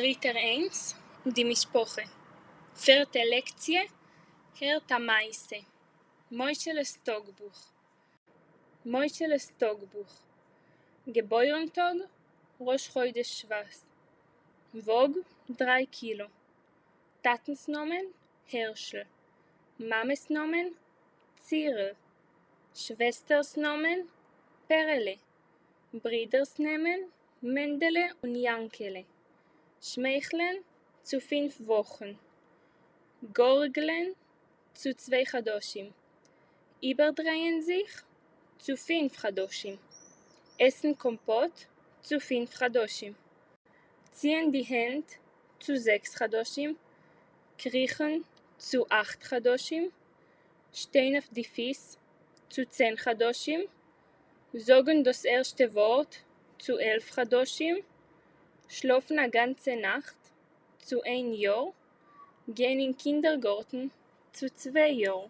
דריטער איינס, די משפּחה. פֿערטע לעקציע, הערט אַ מעשׂה. משהלעס טאָגבוך. משהלעס טאָגבוך. געבוירן-טאָג, ראש-חודש שבֿט. וואָג, דרײַ קילאָ. טאַטנס נאָמען, הערשל. מאַמעס נאָמען, צירל. שוועסטערס נאָמען, פּערעלע. ברידערס נעמען, מענדעלע און יאַנקעלע. שמייכלען, צו פֿינף וואָכן. גאָרגלען, צו צוויי חדשים. איבערדרייען זיך, צו פֿינף חדשים. עסן קאָמפּאָט, צו פֿינף חדשים. ציִען די הענט, צו זעקס חדשים. קריכן, צו אַכט חדשים. שטיין אויף די פֿיס, צו 10 חדשים. זאָגן דאָס ערשטע וואָרט, צו 11 חדשים. שלאָפֿן אַ גאַנצע נאַכט, צו איין יאָר. גיין אין קינדערגאָרטן, צו צוויי יאָר.